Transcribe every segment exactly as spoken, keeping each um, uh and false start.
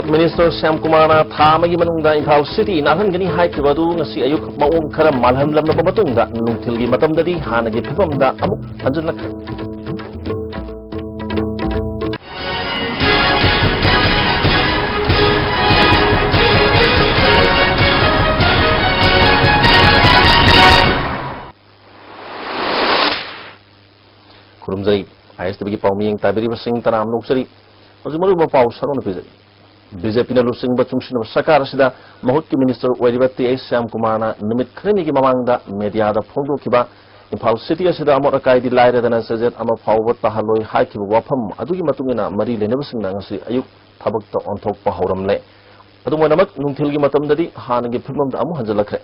Minister Shyam ꯀꯨꯃꯥꯔꯅ ꯊꯥ ꯑꯃꯒꯤ ꯃꯅꯨꯡꯗ ꯏꯝꯐꯥꯜ ꯁꯤꯇꯤ ꯅꯥꯜꯍꯟꯒꯅꯤ ꯍꯥꯏꯈꯤꯕ ꯑꯗꯨ ꯉꯁꯤ ꯑꯌꯨꯛ ꯃꯑꯣꯡ ꯈꯔ ꯃꯥꯜꯍꯜꯂꯝꯂꯕ ꯃꯇꯨꯡꯗ ꯅꯨꯡꯊꯤꯜꯒꯤ ꯃꯇꯝꯗꯗꯤ ꯍꯥꯟꯅꯒꯤ ꯐꯤꯕꯝꯗ ꯑꯃꯨꯛ ꯍꯟꯖꯤꯜꯂꯛꯈ꯭ꯔꯦ꯫ ꯈꯨꯔꯨꯝꯖꯔꯤ꯫ ꯑꯥꯏ ꯑꯦꯁ ꯇꯤ ꯚꯤꯒꯤ ꯄꯥꯎꯃꯤꯌꯦꯡ ꯇꯥꯕꯤꯔꯤꯕꯁꯤꯡ ꯇꯔꯥꯝꯅ ꯑꯣꯛꯆꯔꯤ꯫ ꯍꯧꯖꯤꯛ ꯃꯔꯨꯑꯣꯏꯕ ꯄꯥꯎ ꯁꯟꯗꯣꯛꯅ ꯄꯤꯖꯔꯤ꯫ ꯕꯤ ꯖꯦ ꯄꯤꯅ ꯂꯨꯆꯤꯡꯕ ꯆꯨꯡꯁꯤꯟꯅꯕ ꯁꯔꯀꯥꯔ ꯑꯁꯤꯗ ꯃꯍꯨꯠꯀꯤ ꯃꯤꯅꯤꯁꯇꯔ ꯑꯣꯏꯔꯤꯕ ꯇꯤ ꯑꯩꯆ ꯁ꯭ꯌꯥꯝ ꯀꯨꯃꯥꯔꯅ ꯅꯨꯃꯤꯠ ꯈꯔꯅꯤꯒꯤ ꯃꯃꯥꯡꯗ ꯃꯦꯗꯤꯌꯥꯗ ꯐꯣꯡꯗꯣꯛꯈꯤꯕ ꯏꯝꯐꯥꯜ ꯁꯤꯇꯤ ꯑꯁꯤꯗ ꯑꯃꯣꯠ ꯑꯀꯥꯏꯗꯤ ꯂꯥꯏꯔꯗꯅ ꯆꯦꯖꯦꯠ ꯑꯃ ꯐꯥꯎꯕ ꯇꯥꯍꯜꯂꯣꯏ ꯍꯥꯏꯈꯤꯕ ꯋꯥꯐꯝ ꯑꯗꯨꯒꯤ ꯃꯇꯨꯡ ꯏꯟꯅ ꯃꯔꯤ ꯂꯩꯅꯕꯁꯤꯡꯅ ꯉꯁꯤ ꯑꯌꯨꯛ ꯊꯕꯛꯇ ꯑꯣꯟꯊꯣꯛꯄ ꯍꯧꯔꯝꯂꯦ꯫ ꯑꯗꯨꯝ ꯑꯣꯏꯅꯃꯛ, ꯅꯨꯡꯊꯤꯜꯒꯤ ꯃꯇꯝꯗꯗꯤ ꯍꯥꯟꯅꯒꯤ ꯐꯤꯕꯝꯗ ꯑꯃꯨꯛ ꯍꯟꯖꯤꯜꯂꯛꯈ꯭ꯔꯦ꯫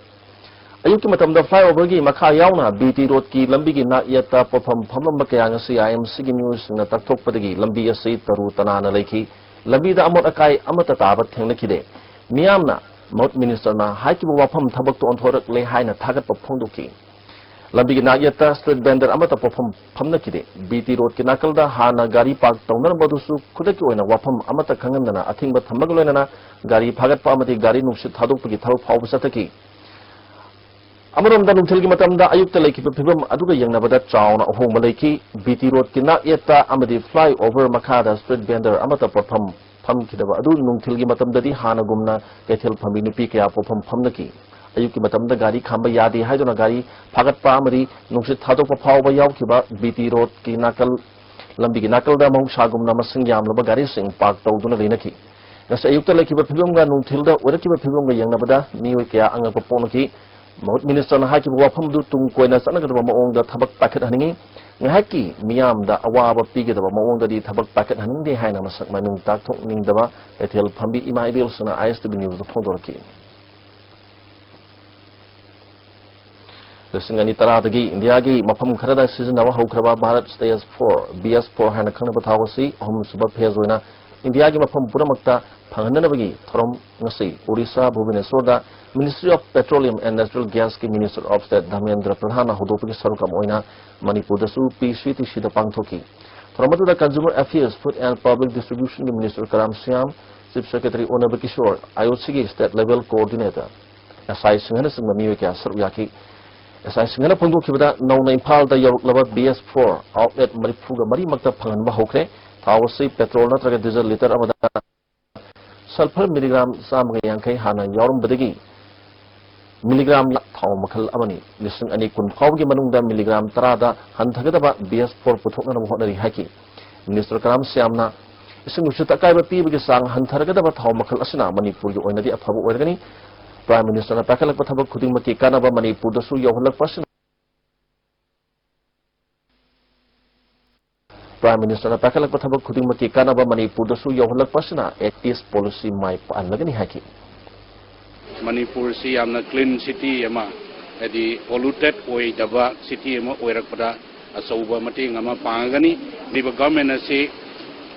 ꯑꯌꯨꯛꯀꯤ ꯃꯇꯝꯗ ꯐ꯭ꯂꯥꯏꯑꯣꯚꯔꯒꯤ ꯃꯈꯥ ꯌꯥꯎꯅ ꯕꯤ ꯇꯤ ꯔꯣꯗꯀꯤ ꯂꯝꯕꯤꯒꯤ ꯅꯥꯛ ꯌꯦꯠꯇ ꯄꯣꯠꯐꯝ ꯐꯝꯂꯝꯕ ꯀꯌꯥ ꯉꯁꯤ ꯑꯥꯏ ꯑꯦꯝ ꯁꯤꯒꯤ ꯃꯤꯑꯣꯏꯁꯤꯡꯅ ꯇꯛꯊꯣꯛꯄꯗꯒꯤ ꯂꯝꯕꯤ ꯑꯁꯤ ꯇꯔꯨ ꯇꯅꯥꯟꯅ ꯂꯩꯈꯤ꯫ ꯂꯝꯕꯤꯗ ꯑꯃꯣꯠ ꯑꯀꯥꯏ ꯑꯃꯠꯇ ꯇꯥꯕ ꯊꯦꯡꯅꯈꯤꯗꯦ꯫ ꯃꯤꯌꯥꯝꯅ ꯃꯍꯨꯠ ꯃꯤꯅꯤꯁꯇꯔꯅ ꯍꯥꯏꯈꯤꯕ ꯋꯥꯐꯝ ꯊꯕꯛꯇ ꯑꯣꯟꯊꯣꯔꯛꯂꯦ ꯍꯥꯏꯅ ꯊꯥꯒꯠꯄ ꯐꯣꯡꯗꯣꯛꯈꯤ꯫ ꯂꯝꯕꯤꯒꯤ ꯅꯥꯛ ꯌꯦꯠꯇ ꯁ꯭ꯇ꯭ꯔꯤꯠ ꯚꯦꯟꯗꯔ ꯑꯃꯠꯇ ꯄꯣꯠꯐꯝ ꯐꯝꯅꯈꯤꯗꯦ꯫ ꯕꯤ ꯇꯤ ꯔꯣꯗꯀꯤ ꯅꯥꯀꯜꯗ ꯍꯥꯟꯅ ꯒꯥꯔꯤ ꯄꯥꯔꯛ ꯇꯧꯅꯔꯝꯕ ꯑꯗꯨꯁꯨ ꯈꯨꯗꯛꯀꯤ ꯑꯣꯏꯅ ꯋꯥꯐꯝ ꯑꯃꯠꯇ ꯈꯪꯍꯟꯗꯅ ꯑꯊꯤꯡꯕ ꯊꯝꯕꯒ ꯂꯣꯏꯅꯅ ꯒꯥꯔꯤ ꯐꯥꯒꯠꯄ ꯑꯃꯗꯤ ꯒꯥꯔꯤ ꯅꯨꯡꯁꯤꯠ ꯊꯥꯗꯣꯛꯄꯒꯤ ꯊꯕꯛ ꯐꯥꯎꯕ ꯆꯠꯊꯈꯤ꯫ ꯑꯃꯔꯣꯝꯗ, ꯅꯨꯡꯊꯤꯜꯒꯤ ꯃꯇꯝꯗ ꯑꯌꯨꯛꯇ ꯂꯩꯈꯤꯕ ꯐꯤꯕꯝ ꯑꯗꯨꯒ ꯌꯦꯡꯅꯕꯗ ꯆꯥꯎꯅ ꯑꯍꯣꯡꯕ ꯂꯩꯈꯤ꯫ ꯕꯤ ꯇꯤ ꯔꯣꯗꯀꯤ ꯅꯥꯛ ꯌꯦꯠꯇ ꯑꯃꯗꯤ ꯐ꯭ꯂꯥꯏ ꯑꯣꯚꯔ ꯃꯈꯥꯗ ꯁ꯭ꯇ꯭ꯔꯤꯠ ꯚꯦꯟꯗꯔ ꯑꯃꯠꯇ ꯄꯣꯠꯐꯝ ꯐꯝꯈꯤꯗꯕ ꯑꯗꯨ ꯅꯨꯡꯊꯤꯜꯒꯤ ꯃꯇꯝꯗꯗꯤ ꯍꯥꯟꯅꯒꯨꯝꯅ ꯀꯩꯊꯦꯜ ꯐꯝꯕꯤ ꯅꯨꯄꯤ ꯀꯌꯥ ꯄꯣꯠꯐꯝ ꯐꯝꯅꯈꯤ꯫ ꯑꯌꯨꯛꯀꯤ ꯃꯇꯝꯗ ꯒꯥꯔꯤ ꯈꯥꯝꯕ ꯌꯥꯗꯦ ꯍꯥꯏꯗꯨꯅ ꯒꯥꯔꯤ ꯐꯥꯒꯠꯄ ꯑꯃꯗꯤ ꯅꯨꯡꯁꯤꯠ ꯊꯥꯗꯣꯛꯄ ꯐꯥꯎꯕ ꯌꯥꯎꯈꯤꯕ ꯕꯤ ꯇꯤ ꯔꯣꯗꯀꯤ ꯅꯥꯀꯜ, ꯂꯝꯕꯤꯒꯤ ꯅꯥꯀꯜꯗ ꯃꯍꯧꯁꯥꯒꯨꯝꯅ ꯃꯁꯤꯡ ꯌꯥꯝꯂꯕ ꯒꯥꯔꯤꯁꯤꯡ ꯄꯥꯔꯛ ꯇꯧꯗꯨꯅ ꯂꯩꯅꯈꯤ꯫ ꯉꯁꯤ ꯑꯌꯨꯛꯇ ꯂꯩꯈꯤꯕ ꯐꯤꯕꯝꯒ ꯅꯨꯡꯊꯤꯜꯗ ꯑꯣꯏꯔꯛꯈꯤꯕ ꯐꯤꯕꯝꯒ ꯌꯦꯡꯅꯕꯗ ꯃꯤꯑꯣꯏ ꯀꯌꯥ ꯑꯉꯛꯄ ꯄꯣꯛꯅꯈꯤ꯫ ꯃꯍꯨꯠ ꯃꯤꯅꯤꯁꯇꯔꯅ ꯍꯥꯏꯈꯤꯕ ꯋꯥꯐꯝꯗꯨ ꯇꯨꯡ ꯀꯣꯏꯅ ꯆꯠꯅꯒꯗꯕ ꯃꯑꯣꯡꯗ ꯊꯕꯛ ꯄꯥꯏꯈꯠꯍꯟꯅꯤꯡꯏ꯫ ꯉꯥꯏꯍꯥꯛꯀꯤ ꯃꯤꯌꯥꯝꯗ ꯑꯋꯥꯕ ꯄꯤꯒꯗꯕ ꯃꯑꯣꯡꯗꯗꯤ ꯊꯕꯛ ꯄꯥꯏꯈꯠꯍꯟꯅꯤꯡꯗꯦ ꯍꯥꯏꯅ ꯃꯁꯛ ꯃꯃꯤꯡ ꯇꯥꯛꯊꯣꯛꯅꯤꯡꯗꯕ ꯀꯩꯊꯦꯜ ꯐꯝꯕꯤ ꯏꯃꯥ ꯏꯕꯦꯜꯁꯤꯡꯅ ꯑꯥꯏ ꯑꯦꯁ ꯇꯤ ꯚꯤ ꯅ꯭ꯌꯨꯁꯇ ꯐꯣꯡꯗꯣꯔꯛꯈꯤ꯫ ꯂꯤꯁꯤꯡ ꯑꯅꯤ ꯇꯔꯥꯗꯒꯤ ꯏꯟꯗꯤꯌꯥꯒꯤ ꯃꯐꯝ ꯈꯔꯗ ꯁꯤꯖꯤꯟꯅꯕ ꯍꯧꯈ꯭ꯔꯕ ꯚꯥꯔꯠ ꯁ꯭ꯇꯦꯖ ꯐꯣꯔ, ꯕꯤ ꯑꯦꯁ ꯐꯣꯔ ꯍꯥꯏꯅ ꯈꯪꯅꯕ ꯊꯥꯎ ꯑꯁꯤ ꯑꯍꯨꯝꯁꯨꯕ ꯐꯦꯖ ꯑꯣꯏꯅ ꯏꯟꯗꯤꯌꯥꯒꯤ ꯃꯐꯝ ꯄꯨꯝꯅꯃꯛꯇ ꯐꯪꯍꯟꯅꯅꯕꯒꯤ ꯊꯧꯔꯝ ꯉꯁꯤ Orissa, ꯚꯨꯕꯅꯦꯁꯣꯔꯗ Ministry of Petroleum and Natural Gasꯀꯤ Minister of State Dharmendra ꯄ꯭ꯔꯙꯥꯟꯅ ꯍꯧꯗꯣꯛꯄꯒꯤ ꯁꯔꯨꯛ ꯑꯃ ꯑꯣꯏꯅ ꯃꯅꯤꯄꯨꯔꯗꯁꯨ ꯄꯤ ꯁꯤ ꯇꯤ ꯁꯤꯗ ꯄꯥꯡꯊꯣꯛꯈꯤ꯫ ꯊꯧꯔꯝ ꯑꯗꯨꯗ Consumer Affairs, Food and Public Distributionꯒꯤ Minister Karam Shyam, Chief Secretary ꯑꯣꯅꯕ Kishore, I O ꯁꯤꯒꯤ State Level Coordinator, ꯑꯦꯁ ꯑꯥꯏ ꯁꯤꯡꯍꯅꯆꯤꯡꯕ ꯃꯤꯑꯣꯏ ꯀꯌꯥ ꯁꯔꯨꯛ ꯌꯥꯈꯤ꯫ ꯑꯦꯁ ꯑꯥꯏ ꯁꯤꯡꯍꯅ ꯐꯣꯡꯗꯣꯛꯈꯤꯕꯗ, ꯅꯧꯅ ꯏꯝꯐꯥꯜꯗ ꯌꯧꯔꯛꯂꯕ B S four outlet ꯃꯔꯤꯐꯨꯒ ꯃꯔꯤꯃꯛꯇ ꯐꯪꯍꯟꯕ ꯍꯧꯈ꯭ꯔꯦ꯫ ꯊꯥꯎ ꯑꯁꯤ petrol ꯅꯠꯇ꯭ꯔꯒ diesel litre ꯑꯃꯗ sulphur milligram ꯆꯥꯝꯃꯒ ꯌꯥꯡꯈꯩ ꯍꯥꯟꯅ ꯌꯥꯎꯔꯝꯕꯗꯒꯤ milligram ꯊꯥꯎ ꯃꯈꯜ ꯑꯃꯅꯤ꯫ ꯂꯤꯁꯤꯡ ꯑꯅꯤ ꯀꯨꯟ ꯐꯥꯎꯕꯒꯤ ꯃꯅꯨꯡꯗ milligram ꯇꯔꯥꯗ ꯍꯟꯊꯒꯗꯕ B S four ꯄꯨꯊꯣꯛꯅꯅꯕ ꯍꯣꯠꯅꯔꯤ ꯍꯥꯏꯈꯤ꯫ Minister ꯀꯔꯥꯝ ꯁ꯭ꯌꯥꯝꯅ ꯏꯁꯤꯡ ꯅꯨꯡꯁꯤꯠꯇ ꯑꯀꯥꯏꯕ ꯄꯤꯕꯒꯤ ꯆꯥꯡ ꯍꯟꯊꯔꯒꯗꯕ ꯊꯥꯎ ꯃꯈꯜ ꯑꯁꯤꯅ ꯃꯅꯤꯄꯨꯔꯒꯤ ꯑꯣꯏꯅꯗꯤ ꯑꯐꯕ ꯑꯣꯏꯔꯒꯅꯤ꯫ Prime Ministerꯅ ꯄꯥꯏꯈꯠꯂꯛꯄ ꯊꯕꯛ ꯈꯨꯗꯤꯡꯃꯛꯀꯤ ꯀꯥꯟꯅꯕ ꯃꯅꯤꯄꯨꯔꯗꯁꯨ ꯌꯧꯍꯜꯂꯛꯄ ꯑꯁꯤꯅ Prime Ministerꯅ ꯄꯥꯏꯈꯠꯂꯛꯄ ꯊꯕꯛ ꯈꯨꯗꯤꯡꯃꯛꯀꯤ ꯀꯥꯟꯅꯕ ꯃꯅꯤꯄꯨꯔꯗꯁꯨ ꯌꯧꯍꯜꯂꯛꯄ ꯑꯁꯤꯅ Act East Policy ꯃꯥꯏ ꯄꯥꯛꯍꯟꯕꯒꯅꯤ ꯍꯥꯏꯈꯤ꯫ ꯃꯅꯤꯄꯨꯔꯁꯤ ꯌꯥꯝꯅ clean city ꯑꯃ, ꯍꯥꯏꯗꯤ polluted ꯑꯣꯏꯗꯕ city ꯑꯃ ꯑꯣꯏꯔꯛꯄꯗ ꯑꯆꯧꯕ ꯃꯇꯦꯡ ꯑꯃ ꯄꯥꯡꯉꯒꯅꯤ꯫ ꯂꯩꯔꯤꯕ government ꯑꯁꯤ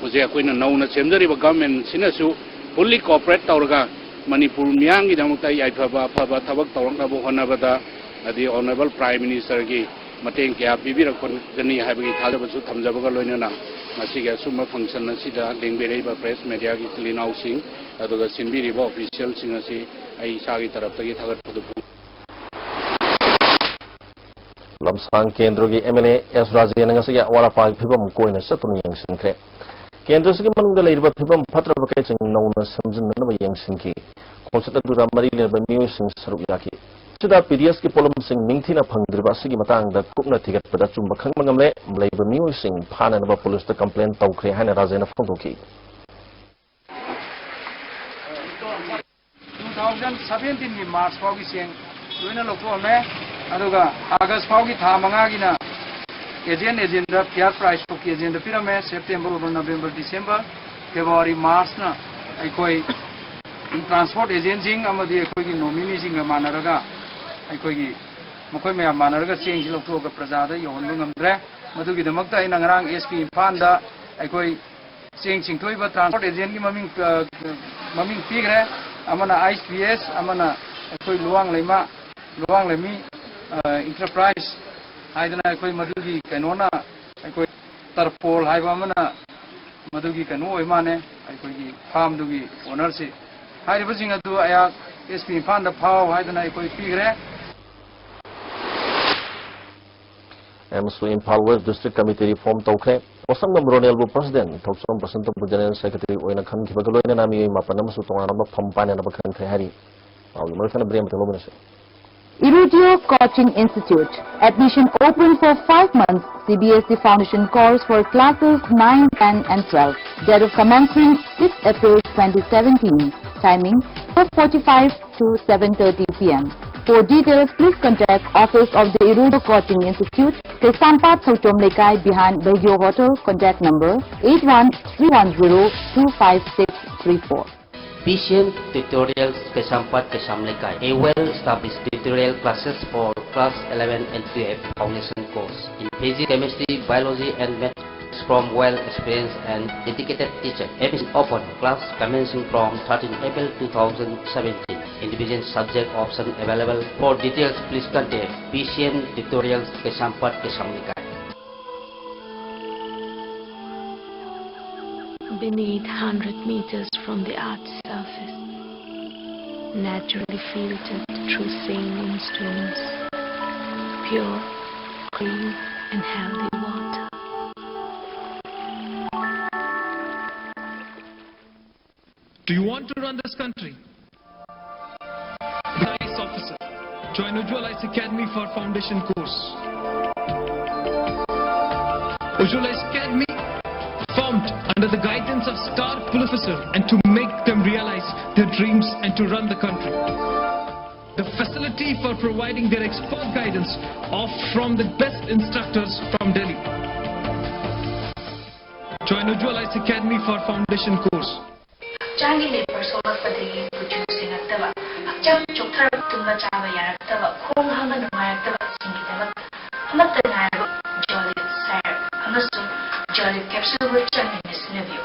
ꯍꯧꯖꯤꯛ ꯑꯩꯈꯣꯏꯅ ꯅꯧꯅ ꯁꯦꯝꯖꯔꯤꯕ governmentꯁꯤꯅꯁꯨ fully cooperate ꯇꯧꯔꯒ ꯃꯅꯤꯄꯨꯔ ꯃꯤꯌꯥꯝꯒꯤꯗꯃꯛꯇ ꯌꯥꯏꯐꯕ ꯑꯐꯕ ꯊꯕꯛ ꯇꯧꯔꯛꯅꯕ ꯍꯣꯠꯅꯕꯗ, ꯍꯥꯏꯗꯤ Honourable Prime Ministerꯒꯤ ꯃꯇꯦꯡ ꯀꯌꯥ ꯄꯤꯕꯤꯔꯛꯀꯅꯤ ꯍꯥꯏꯕꯒꯤ ꯊꯥꯖꯕꯁꯨ ꯊꯝꯖꯕꯒ ꯂꯣꯏꯅꯅ, ꯉꯁꯤꯒꯤ ꯑꯁꯨꯝꯕ function ꯑꯁꯤꯗ ꯂꯦꯡꯕꯤꯔꯛꯏꯕ press mediaꯒꯤ ꯏꯆꯤꯜ ꯏꯅꯥꯎꯁꯤꯡ, ꯑꯗꯨꯒ ꯁꯤꯟꯕꯤꯔꯤꯕ officialꯁꯤꯡ ꯑꯁꯤ ꯑꯩ ꯏꯁꯥꯒꯤ ꯇꯔꯞꯇꯒꯤ ꯊꯥꯒꯠꯄꯗꯨ ꯐꯣꯡ- ꯂꯝꯁꯥꯡ ꯀꯦꯟꯗ꯭ꯔꯒꯤ M L A S ꯔꯥꯖꯦꯟꯅ ꯉꯁꯤꯒꯤ ꯑꯋꯥꯠ ꯑꯄꯥꯒꯤ ꯐꯤꯕꯝ ꯀꯣꯏꯅ ꯆꯠꯇꯨꯅ ꯌꯦꯡꯁꯤꯟꯈ꯭ꯔꯦ꯫ ꯀꯦꯟꯗ꯭ꯔꯁꯤꯒꯤ ꯃꯅꯨꯡꯗ ꯂꯩꯔꯤꯕ ꯐꯤꯕꯝ ꯐꯠꯇ꯭ꯔꯕ ꯀꯩꯁꯤꯡ ꯅꯧꯅ ꯁꯦꯝꯖꯤꯟꯅꯅꯕ ꯌꯦꯡꯁꯤꯟꯈꯤ꯫ ꯈꯣꯡꯆꯠ ꯑꯗꯨꯗ ꯃꯔꯤ ꯂꯩꯅꯕ ꯃꯤꯑꯣꯏꯁꯤꯡ ꯁꯔꯨꯛ ꯌꯥꯈꯤ꯫ ꯃꯁꯤꯗ P D Sꯀꯤ ꯄꯣꯠꯂꯝꯁꯤꯡ ꯅꯤꯡꯊꯤꯅ ꯐꯪꯗ꯭ꯔꯤꯕ ꯑꯁꯤꯒꯤ ꯃꯇꯥꯡꯗ ꯀꯨꯞꯅ ꯊꯤꯒꯠꯄꯗ ꯑꯆꯨꯝꯕ ꯈꯪꯕ ꯉꯝꯂꯦ꯫ ꯂꯩꯕ ꯃꯤꯑꯣꯏꯁꯤꯡ ꯐꯥꯅꯅꯕ ꯄꯨꯂꯤꯁꯇ complain ꯇꯧꯈ꯭ꯔꯦ ꯍꯥꯏꯅ ꯔꯥꯖꯦꯟꯅ ꯐꯣꯡꯗꯣꯛꯈꯤ꯫ Two thousand seventeenꯒꯤ March ꯐꯥꯎꯒꯤ ꯆꯦꯡ ꯂꯣꯏꯅ ꯂꯧꯊꯣꯛꯑꯝꯃꯦ꯫ ꯑꯗꯨꯒ August ꯐꯥꯎꯒꯤ ꯊꯥ ꯃꯉꯥꯒꯤꯅ agent agentꯗ fair price ꯐꯥꯎꯒꯤ agentꯗ ꯄꯤꯔꯝꯃꯦ꯫ September, October, November, December, February, Marchꯅ ꯑꯩꯈꯣꯏ transport agentꯁꯤꯡ ꯑꯃꯗꯤ ꯑꯩꯈꯣꯏꯒꯤ nomineeꯁꯤꯡꯒ ꯃꯥꯟꯅꯔꯒ ꯑꯩꯈꯣꯏꯒꯤ ꯃꯈꯣꯏ ꯃꯌꯥꯝ ꯃꯥꯟꯅꯔꯒ ꯆꯦꯡꯁꯤ ꯂꯧꯊꯣꯛꯑꯒ ꯄ꯭ꯔꯖꯥꯗ ꯌꯧꯍꯟꯕ ꯉꯝꯗ꯭ꯔꯦ꯫ ꯃꯗꯨꯒꯤꯗꯃꯛꯇ ꯑꯩꯅ ꯉꯔꯥꯡ S P ꯏꯝꯐꯥꯜꯗ ꯑꯩꯈꯣꯏ ꯆꯦꯡ ꯆꯤꯡꯊꯣꯛꯏꯕ transport agentꯀꯤ ꯃꯃꯤꯡ, ꯑ, ꯃꯃꯤꯡ ꯄꯤꯈ꯭ꯔꯦ꯫ ꯑꯃꯅ I P S, ꯑꯃꯅ ꯑꯩꯈꯣꯏ ꯂꯨꯋꯥꯡ ꯂꯩꯃ, ꯂꯨꯋꯥꯡ ꯂꯩꯃꯤ, ꯑ, Enterprise ꯍꯥꯏꯗꯅ ꯑꯩꯈꯣꯏ ꯃꯗꯨꯒꯤ ꯀꯩꯅꯣꯅ, ꯑꯩꯈꯣꯏ ꯇꯔꯄꯣꯜ ꯍꯥꯏꯕ ꯑꯃꯅ ꯃꯗꯨꯒꯤ ꯀꯩꯅꯣ ꯑꯣꯏ ꯃꯥꯜꯂꯦ꯫ ꯑꯩꯈꯣꯏꯒꯤ ꯐꯥꯝꯗꯨꯒꯤ ꯑꯣꯅꯔꯁꯤ꯫ ꯍꯥꯏꯔꯤꯕꯁꯤꯡ ꯑꯗꯨ ꯑꯩꯍꯥꯛ ꯑꯦꯁ ꯄꯤ ꯏꯝꯐꯥꯜꯗ ꯐꯥꯎ ꯍꯥꯏꯗꯅ ꯑꯩꯈꯣꯏ ꯄꯤꯈ꯭ꯔꯦ꯫ ꯑꯦꯝꯁꯨ Imphal west district committee form ꯇꯧꯈ꯭ꯔꯦ꯫ ꯄꯣꯠꯁꯪꯕꯝ ꯔꯣꯅꯦꯜꯕꯨ ꯄ꯭ꯔꯁꯤꯗꯦꯟ, ꯊꯧꯆꯣꯝ ꯕꯁꯟꯇꯕꯨ ꯖꯦꯅꯔꯦꯜ ꯁꯦꯀ꯭ꯔꯦꯇꯔꯤ ꯑꯣꯏꯅ ꯈꯟꯈꯤꯕꯒ ꯂꯣꯏꯅꯅ ꯃꯤꯑꯣꯏ ꯃꯥꯄꯟ ꯑꯃꯁꯨ ꯇꯣꯉꯥꯟꯕ ꯐꯝ ꯄꯥꯏꯅꯅꯕ ꯈꯟꯈ꯭ꯔꯦ ꯍꯥꯏꯔꯤ꯫ ꯄꯥꯎꯒꯤ ꯃꯔꯨ ꯑꯣꯏꯅ ꯕ꯭ꯔꯦꯝ ꯑꯗꯨ ꯂꯧꯃꯤꯟꯅꯁꯤ꯫ Irudio Coaching Institute. Admission open for five months. C B S E Foundation course for classes nine, ten and twelve. Date of commencement six April twenty seventeen. Timing four forty-five to seven thirty p m. For details, please contact Office of the Irudio Coaching Institute, Kaisampat Thouchom Leikai behind Baigyo Hotel. Contact number eight one three one zero two five six three four. P C M Tutorials Kaisampat Kaisam Leikai, a well-established tutorial classes for class eleven and twelve foundation course in physics, chemistry, biology and maths from well-experienced and dedicated teacher. Admission open. Class commencing from thirteen April two thousand seventeen. Individual subject option available. For details, please contact P C M Tutorials Kaisampat Kaisam Leikai. Beneath, hundred meters from the earth's surface, naturally filtered through saline streams, pure, clean and healthy water. Do you want to run this country? Become I A S officer. Join Ujjwal I A S Academy for foundation course. Ujjwal I A S Academy, formed under the guidance of star professor, and to make them realize their dreams and to run the country. The facility for providing their expert guidance of from the best instructors from Delhi. Join Ujjwal I A S Academy for foundation course. ꯍꯛꯆꯥꯡꯒꯤ ꯂꯦꯄꯔ ꯁꯣꯛꯂꯛꯄꯗꯒꯤ ꯀꯨꯆꯨ ꯁꯦꯡꯉꯛꯇꯕ, ꯍꯛꯆꯥꯡ ꯆꯣꯛꯊꯔꯛ ꯇꯨꯝꯕ ꯆꯥꯕ ꯌꯥꯔꯛꯇꯕ, ꯈꯣꯡ ꯍꯥꯝꯕ ꯅꯨꯡꯉꯥꯏꯔꯛꯇꯕꯁꯤꯡꯒꯤꯗꯃꯛꯇ ꯑꯃꯠꯇ ꯉꯥꯏꯔꯕ ꯖꯣꯂꯤꯞ ꯁꯥꯏꯔꯞ ꯑꯃꯁꯨꯡ ꯖꯣꯂꯤꯞ ꯀꯦꯞꯁꯨꯜꯕꯨ ꯆꯥꯡ ꯅꯥꯏꯅ ꯁꯤꯖꯤꯟꯅꯕꯤꯌꯨ꯫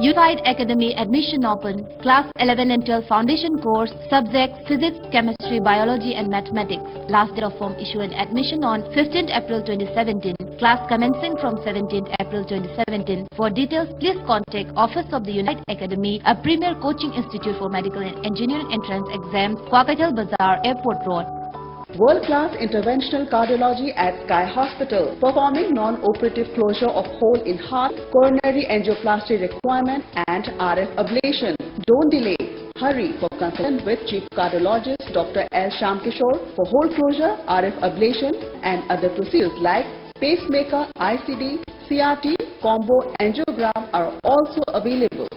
Unified Academy admission open. Class eleven and twelve foundation course, subject physics, chemistry, biology and mathematics. Last date of form issue and admission on fifteenth April twenty seventeen. Class commencing from seventeenth April twenty seventeen. For details, please contact Office of the Unified Academy, a premier coaching institute for medical and engineering entrance exams, Kwakeithel Bazar, Airport Road. World-class interventional cardiology at Sky Hospital, performing non-operative closure of hole in heart, coronary angioplasty requirement, and R F ablation. Don't delay. Hurry for consultation with Chief Cardiologist Doctor L Shyamkishore for hole closure, R F ablation, and other procedures like pacemaker, I C D, C R T, combo angiogram are also available.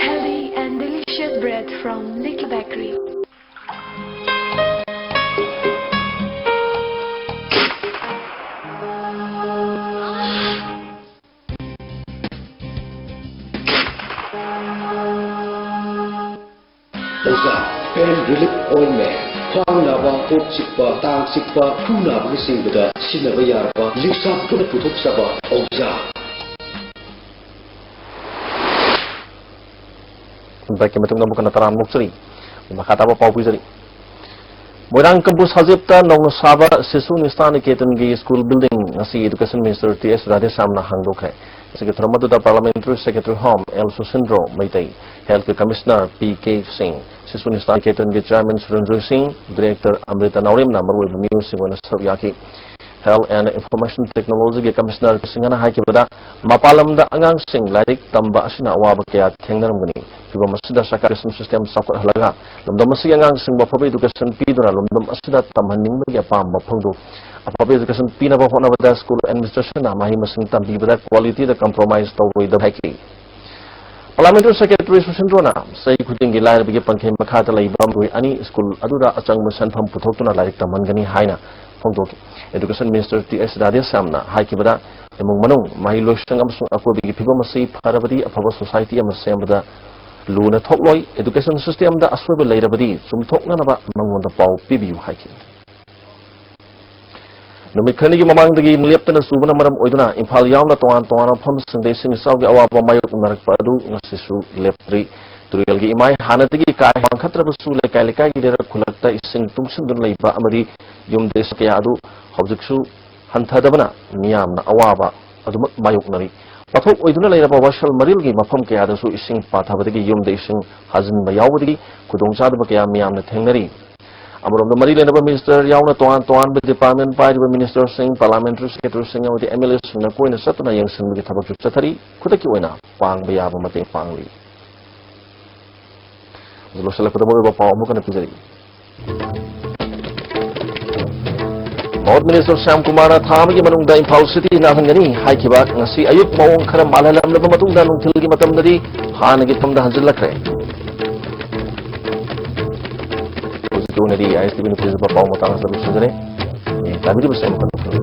Healthy and delicious bread from Little Bakery. ꯑꯣꯖꯥ, pain relief ointment, ꯈ꯭ꯋꯥꯡ ꯅꯥꯕ, ꯀꯣꯛ ꯆꯤꯛꯄ, ꯇꯥꯡ ꯆꯤꯛꯄ, ꯈꯨ ꯅꯥꯕꯒꯤꯆꯤꯡꯕꯗ ꯁꯤꯖꯤꯟꯅꯕ ꯌꯥꯔꯕ ꯂꯤꯛꯁꯥꯞ ꯄꯨꯟꯅ ꯄꯨꯊꯣꯛꯆꯕ ꯑꯣꯖꯥ꯫ ꯕ꯭ꯔꯦꯛꯀꯤ ꯃꯇꯨꯡꯗ ꯑꯃꯨꯛ ꯍꯟꯅ ꯇꯔꯥꯝꯅ ꯑꯣꯛꯆꯔꯤ꯫ ꯃꯈꯥ ꯇꯥꯕ ꯄꯥꯎ ꯄꯤꯖꯔꯤ꯫ ꯃꯣꯏꯔꯥꯡ ꯀꯝꯄꯨ ꯁꯥꯖꯦꯞꯇ ꯅꯧꯅ ꯁꯥꯕ ꯁꯤꯁꯨ ꯅꯤꯁꯇꯥ ꯅꯤꯀꯦꯇꯟꯒꯤ ꯁ꯭ꯀꯨꯜ ꯕꯤꯜꯗꯤꯡ ꯉꯁꯤ ꯏꯗꯨꯀꯦꯁꯟ ꯃꯤꯅꯤꯁꯇꯔ ꯇꯤ ꯑꯦꯁ ꯔꯥꯙꯦꯁ꯭ꯌꯥꯝꯅ ꯍꯥꯡꯗꯣꯛꯈ꯭ꯔꯦ꯫ ꯃꯁꯤꯒꯤ ꯊꯧꯔꯝ ꯑꯗꯨꯗ parliamentary secretary home L Susindro Meitei, ꯍꯦꯜꯊꯀꯤ commissioner P K Singh, Shishu Nishta ꯅꯤꯀꯦꯇꯟꯒꯤ chairman ꯁꯨꯔꯟꯖꯣꯏ ꯁꯤꯡ, ꯗꯤꯔꯦꯛꯇꯔ ꯑꯃ꯭ꯔꯤꯇꯥ ꯅꯥꯎꯔꯦꯝꯅ ꯃꯔꯨꯑꯣꯏꯕ ꯃꯤꯑꯣꯏꯁꯤꯡ ꯑꯣꯏꯅ ꯁꯔꯨꯛ ꯌꯥꯈꯤ꯫ Health and Information Technologyꯒꯤ ꯀꯃꯤꯁꯅꯔ ꯁꯤꯡꯍꯅ ꯍꯥꯏꯈꯤꯕꯗ, ꯃꯄꯥꯟ ꯂꯝꯗ ꯑꯉꯥꯡꯁꯤꯡ ꯂꯥꯏꯔꯤꯛ ꯇꯝꯕ ꯑꯁꯤꯅ ꯑꯋꯥꯕ ꯀꯌꯥ ꯊꯦꯡꯅꯔꯝꯒꯅꯤ꯫ ꯐꯤꯚꯝ ꯑꯁꯤꯗ ꯁꯔꯀꯥꯔ education system ꯆꯥꯎꯈꯠꯍꯜꯂꯒ ꯂꯝꯗꯝ ꯑꯁꯤꯒꯤ ꯑꯉꯥꯡꯁꯤꯡꯕꯨ ꯑꯐꯕ education ꯄꯤꯗꯨꯅ ꯂꯝꯗꯝ ꯑꯁꯤꯗ ꯇꯝꯍꯟꯅꯤꯡꯕꯒꯤ ꯑꯄꯥꯝꯕ ꯐꯣꯡꯗꯣꯛ ꯑꯐꯕ education ꯄꯤꯅꯕ ꯍꯣꯠꯅꯕꯗ school administrationꯅ ꯃꯍꯩ ꯃꯁꯤꯡ ꯇꯝꯕꯤꯕꯗ qualityꯗ compromise ꯇꯧꯔꯣꯏꯗꯕ ꯍꯥꯏꯈꯤ꯫ Parliamentary Secretary ꯁꯨꯁꯤꯟꯗ꯭ꯔꯣꯅ ꯆꯍꯤ ꯈꯨꯗꯤꯡꯒꯤ ꯂꯥꯏꯔꯕꯒꯤ ꯄꯟꯈꯦꯜ ꯃꯈꯥꯗ ꯂꯩꯕ ꯃꯍꯩꯔꯣꯏ ꯑꯅꯤ ꯁ꯭ꯀꯨꯜ ꯑꯗꯨꯗ ꯑꯆꯪꯕ ꯁꯦꯟꯐꯝ ꯄꯨꯊꯣꯛꯇꯨꯅ ꯂꯥꯏꯔꯤꯛ ꯇꯝꯍꯟꯒꯅꯤ ꯍꯥꯏꯅ ꯐꯣꯡꯗꯣꯛꯈꯤ꯫ Education Minister ꯇꯤ ꯑꯦꯁ ꯔꯥꯙꯦꯁ꯭ꯌꯥꯝꯅ ꯍꯥꯏꯈꯤꯕꯗ, ꯏꯃꯨꯡ ꯃꯅꯨꯡ, ꯃꯍꯩ ꯂꯣꯏꯁꯪ ꯑꯃꯁꯨꯡ ꯑꯀꯣꯏꯕꯒꯤ ꯐꯤꯕꯝ ꯑꯁꯤ ꯐꯔꯕꯗꯤ ꯑꯐꯕ society ꯑꯃ ꯁꯦꯝꯕꯗ ꯂꯨꯅ ꯊꯣꯛꯂꯣꯏ꯫ Education system ꯗ ꯑꯁꯣꯏꯕ ꯂꯩꯔꯕꯗꯤ ꯆꯨꯝꯊꯣꯛꯅꯅꯕ ꯃꯉꯣꯟꯗ ꯄꯥꯎ ꯄꯤꯕꯤꯌꯨ ꯍꯥꯏꯈꯤ꯫ ꯅꯨꯃꯤꯠ ꯈꯔꯅꯤꯒꯤ ꯃꯃꯥꯡꯗꯒꯤ ꯂꯦꯞꯇꯅ ꯆꯨꯕꯅ ꯃꯔꯝ ꯑꯣꯏꯗꯨꯅ ꯏꯝꯐꯥꯜ ꯌꯥꯎꯅ ꯇꯣꯉꯥꯟ ꯇꯣꯉꯥꯟꯕ ꯃꯐꯝꯁꯤꯡꯗ ꯏꯁꯤꯡ ꯏꯆꯥꯎꯒꯤ ꯑꯋꯥꯕ ꯃꯥꯌꯣꯛꯅꯔꯛꯄ ꯑꯗꯨ ꯉꯁꯤꯁꯨ ꯂꯦꯞꯇ꯭ꯔꯤ꯫ ꯇꯨꯔꯦꯜꯒꯤ ꯏꯃꯥꯏ ꯍꯥꯟꯅꯗꯒꯤ ꯀꯥ ꯍꯦꯟꯅ ꯋꯥꯡꯈꯠꯇ꯭ꯔꯕꯁꯨ, ꯂꯩꯀꯥꯏ ꯂꯩꯀꯥꯏꯒꯤ ꯂꯩꯔꯛ ꯈꯨꯜꯂꯛꯇ ꯏꯁꯤꯡ ꯇꯨꯡꯁꯤꯟꯗꯨꯅ ꯂꯩꯕ ꯑꯃꯗꯤ ꯌꯨꯝꯗ ꯏꯁꯤꯡ ꯀꯌꯥ ꯑꯗꯨ ꯍꯧꯖꯤꯛꯁꯨ ꯍꯟꯊꯗꯕꯅ ꯃꯤꯌꯥꯝꯅ ꯑꯋꯥꯕ ꯑꯗꯨꯃꯛ ꯃꯥꯌꯣꯛꯅꯔꯤ꯫ ꯄꯣꯠꯊꯣꯛ ꯑꯣꯏꯗꯨꯅ ꯂꯩꯔꯕ ꯋꯥꯁꯦꯜ ꯃꯔꯤꯜꯒꯤ ꯃꯐꯝ ꯀꯌꯥꯗꯁꯨ ꯏꯁꯤꯡ ꯄꯥꯊꯕꯗꯒꯤ ꯌꯨꯝꯗ ꯏꯁꯤꯡ ꯍꯥꯖꯤꯟꯕ ꯌꯥꯎꯕꯗꯒꯤ ꯈꯨꯗꯣꯡꯆꯥꯗꯕ ꯀꯌꯥ ꯃꯤꯌꯥꯝꯅ ꯊꯦꯡꯅꯔꯤ꯫ ꯑꯃꯔꯣꯝꯗ, ꯃꯔꯤ ꯂꯩꯅꯕ minister ꯌꯥꯎꯅ ꯇꯣꯉꯥꯟ ꯇꯣꯉꯥꯟꯕ department ꯄꯥꯏꯔꯤꯕ ministerꯁꯤꯡ, parliamentary secretaryꯁꯤꯡ ꯑꯃꯗꯤ MLAꯁꯤꯡꯅ ꯀꯣꯏꯅ ꯆꯠꯇꯨꯅ ꯌꯦꯡꯁꯤꯟꯕꯒꯤ ꯊꯕꯛꯁꯨ ꯆꯠꯊꯔꯤ꯫ ꯈꯨꯗꯛꯀꯤ ꯑꯣꯏꯅ ꯄꯥꯡꯕ ꯌꯥꯕ ꯃꯇꯦꯡ ꯄꯥꯡꯂꯤ꯫ ꯂꯣꯏꯁꯤꯜꯂꯛꯄꯗ ꯃꯔꯨꯑꯣꯏꯕ ꯄꯥꯎ ꯑꯃꯨꯛ ꯍꯟꯅ ꯄꯤꯖꯔꯤ꯫ ꯃꯍꯨꯠ minister ꯁ꯭ꯌꯥꯝ ꯀꯨꯃꯥꯔꯅ ꯊꯥ ꯑꯃꯒꯤ ꯃꯅꯨꯡꯗ ꯏꯝꯐꯥꯜ city ꯅꯥꯜꯍꯟꯒꯅꯤ ꯍꯥꯏꯈꯤꯕ ꯉꯁꯤ ꯑꯌꯨꯛ ꯃꯑꯣꯡ ꯈꯔ ꯃꯥꯜꯍꯜꯂꯝꯂꯕ ꯃꯇꯨꯡꯗ ꯅꯨꯡꯊꯤꯜꯒꯤ ꯃꯇꯝꯗꯗꯤ ꯍꯥꯟꯅꯒꯤ ꯐꯤꯕꯝꯗ ꯍꯟꯖꯤꯜꯂꯛꯈ꯭ꯔꯦ꯫ ꯍꯧꯖꯤꯛꯀꯤ ꯑꯣꯏꯅꯗꯤ ISTV ꯅꯨꯄꯤꯁꯤꯕ ꯄꯥꯎ ꯃꯇꯥꯡ ꯑꯁꯤꯗ ꯂꯣꯏꯁꯤꯟꯖꯔꯦ꯫ ꯇꯥꯕꯤꯔꯤꯕꯁꯤ ꯑꯃꯨꯛ ꯍꯟꯅ